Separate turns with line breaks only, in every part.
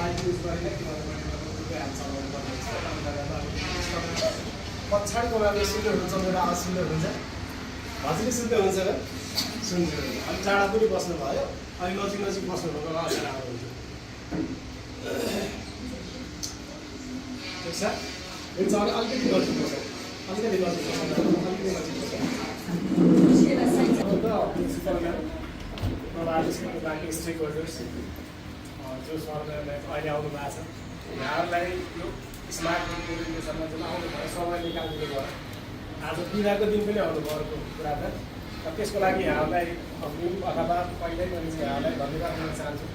light use गरेन किनभने hand चलाउनु पर्ने हुन्छ पछाडिको मान्छे सिल्डरहरू चलेर आवाज सिल्डर हुन्छ हजुरले सुन्दै हुन्छ र सुन्छु अलिक टाढा पनि बस्नु भयो अलिक नजिक नजिक बस्नुभएको अझै राम्रो हुन्छ ठिक छ यो चाहिँ अलिकति गर्नुपर्छ अलिकति गर्नुपर्छ अलिकति नजिक प्रिन्सिपल बाँकी स्टेक होल्डर्स जो सरले अहिले आउनु भएको छ यहाँहरूलाई यो स्मार्ट प्रेजेन्टेसनमा जुन आउनु भयो समय निकाल्नु भयो आज बिदाको दिन पनि आउनु भएको कुरा त त्यसको लागि यहाँहरूलाई अथवा पहिल्यै पनि चाहिँ यहाँलाई धन्यवाद दिन चाहन्छु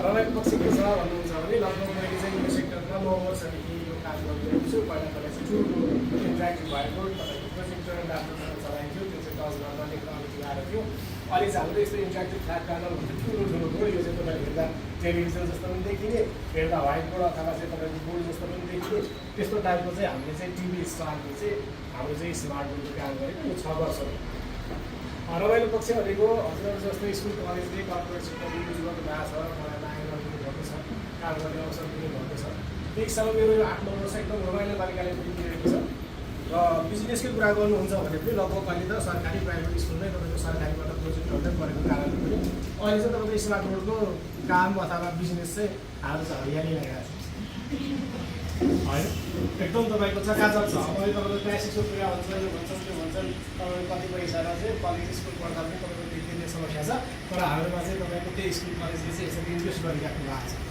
रमाइलो पक्ष के छ भन्नुहुन्छ भने लगभग मैले चाहिँ यो सेक्टरमा 9 वर्षदेखि यो काम गरिरहेको छु पहिला चाहिँ ठुलो इन्ट्रेक्टिभ भएको तपाईँको प्रोजेक्टर ल्यापटपहरू चलाइन्थ्यो त्यो चाहिँ 10 घन्टा टेक्नोलोजी आएको थियो अहिले चाहिँ हाम्रो यस्तो इन्ट्रेक्टिभ फ्ल्याट प्यानल हुन्छ ठुलो ठुलो हो यो चाहिँ तपाईँले हेर्दा टेलिभिजन जस्तो पनि देखिने हेर्दा व्हाइट बोर्ड अथवा चाहिँ तपाईँको बोर्ड जस्तो पनि देखिने त्यस्तो टाइपको चाहिँ हामीले चाहिँ टिभी स्टारको चाहिँ हाम्रो चाहिँ स्मार्ट बोर्डको काम गरेको यो 6 वर्ष हो रमाइलो पक्ष भनेको हजुरहरू जस्तो स्कुल कलेजले कर्पोरेट सेक्टर युज गर्नु भएको छ मलाई लागेर पनि भएको छ काम गर्ने अवसर पनि भएको छ त्यही हिसाबले मेरो यो 8-9 वर्ष एकदम रमाइलो तरिकाले बितिरहेको छ र बिजनेसकै कुरा गर्नुहुन्छ भने पनि लगभग अहिले त सरकारी प्राइभेट स्कुलमै तपाईँको सरकारीबाट प्रोजेक्ट गर्दै परेको कारणले पनि अहिले चाहिँ तपाईँको स्मार्ट बोर्डको काम अथवा बिजनेस चाहिँ आज चाहिँ हरियाली लगाएको छ होइन एकदम तपाईँको चकाचक छ अब तपाईँको क्लासिकको कुरा हुन्छ यो भन्छन् त्यो भन्छन् तपाईँको कतिपय हिसाबमा चाहिँ कलेज स्कुल पढ्दा पनि तपाईँको देखिने समस्या छ तर हाम्रोमा चाहिँ तपाईँको त्यही स्कुल कलेजले चाहिँ यसरी इन्भेस्ट गरिराख्नु भएको छ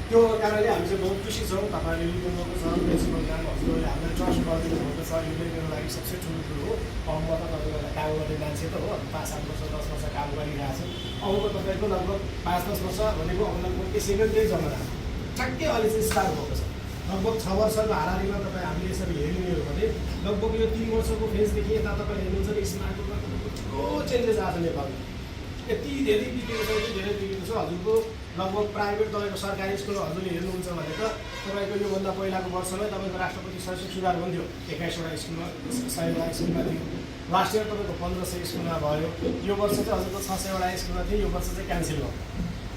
त्यो कारणले हामी चाहिँ बहुत खुसी छौँ तपाईँहरूले लिनुभएको छ प्रिन्सिपल म्याम हजुरहरूले हामीलाई ट्रस्ट गरिदिनु भएको छ यो मेरो लागि सबसे ठुलो कुरो हो अब म त तपाईँहरूलाई काम गर्ने मान्छे त हो 5-7 वर्ष 10 वर्ष काम गरिरहेको छु अबको तपाईँको लगभग 5-10 वर्ष भनेको अब लगभग त्यसैको त्यही जमाना ठ्याक्कै अहिले चाहिँ स्टार्ट भएको छ लगभग 6 वर्षको हाराहारीमा तपाईँ हामीले यसरी हेर्ने हो भने लगभग यो 3 वर्षको फेजदेखि यता तपाईँले हेर्नुहुन्छ नि स्मार्ट बोर्डमा तपाईँको ठुलो चेन्जेस आएको छ नेपालमा यति धेरै बिग्रेको छ यति धेरै बिग्रेको छ हजुरको लगभग प्राइभेट तपाईँको सरकारी स्कुल हजुरले हेर्नुहुन्छ भने त तपाईँको योभन्दा पहिलाको वर्षमै तपाईँको राष्ट्रपति शैक्षिक सुधार पनि थियो 21वटा स्कुलमा 100वटा स्कुलमा थियो लास्ट इयर तपाईँको 1500 स्कुलमा भयो यो वर्ष चाहिँ हजुरको 600वटा स्कुलमा थियो यो वर्ष चाहिँ क्यान्सल भयो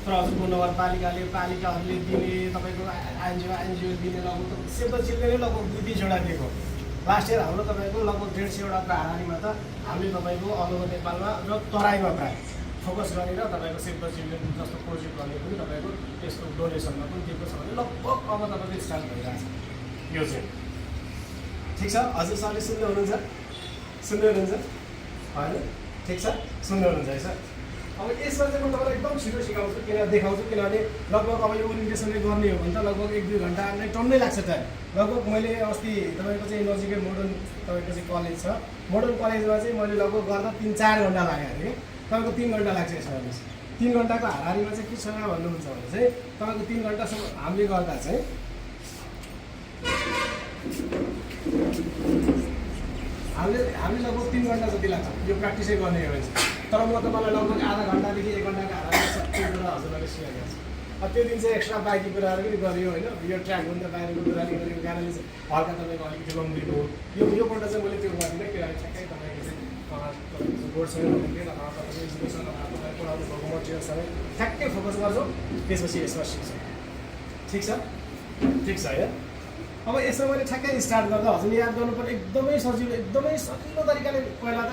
तर हजुरको नगरपालिकाले पालिकाहरूले दिने तपाईँको एनजिओ दिने लगभग सेभ द चिल्ड्रेनले लगभग 2-3वटा दिएको लास्ट इयर हाम्रो तपाईँको लगभग 150वटाको हाराहारीमा त हामीले तपाईँको अल ओभर नेपालमा र तराईमा प्रायः फोकस गरेर तपाईँको सेभ द चिल्ड्रेन जस्तो प्रोजेक्ट गर्ने पनि तपाईँको त्यसको डोनेसनमा पनि दिएको छ भने लगभग अब तपाईँको स्टार्ट भइरहेको छ यो चाहिँ ठिक छ हजुर सरले सुन्दै हुनुहुन्छ होइन ठिक छ सुन्दै हुनुहुन्छ है सर अब यसमा चाहिँ म तपाईँलाई एकदम छिटो सिकाउँछु किन देखाउँछु किनभने लगभग अब यो ओरिएन्टेसनले गर्ने हो भने त लगभग 1-2 घन्टा नै टन्नै लाग्छ टाइम लगभग मैले अस्ति तपाईँको चाहिँ नजिकै मोडर्न तपाईँको चाहिँ कलेज छ मोडर्न कलेजमा चाहिँ मैले लगभग गर्दा 3-4 घन्टा लाग्यो अरे तपाईँको 3 घन्टा लाग्छ यसमा 3 घन्टाको हाराहारीमा चाहिँ के छ भन्नुहुन्छ भने चाहिँ तपाईँको 3 घन्टासम्म हामीले गर्दा चाहिँ हामीले लगभग 3 घन्टा जति लाग्छ यो प्र्याक्टिसै गर्ने हो भने तर म तपाईँलाई लगभग आधा घन्टादेखि 1 घन्टाको हाराहारी सबै कुरा हजुरहरूले सिकाएको छु अब त्यो दिन चाहिँ एक्स्ट्रा बाइकी कुराहरू पनि गरियो होइन यो ट्र्याकभन्दा बाहिरको कुराले गरेको कारणले चाहिँ हल्का तपाईँको अलिकति लम्बिएको हो योपल्ट चाहिँ मैले त्यो गर्दिनँ किनभने ठ्याक्कै तपाईँको चाहिँ बोर्डसँग रिलेटेड अथवा तपाईँको एजुकेसन अथवा तपाईँ पढाउनु भएको मटेरियलसँग ठ्याक्कै फोकस गर्छौँ त्यसपछि यसमा सिक्छौँ ठिक छ होइन अब यसमा मैले ठ्याक्कै स्टार्ट गर्दा हजुरले याद गर्नुपर्ने एकदमै सजिलो तरिकाले पहिला त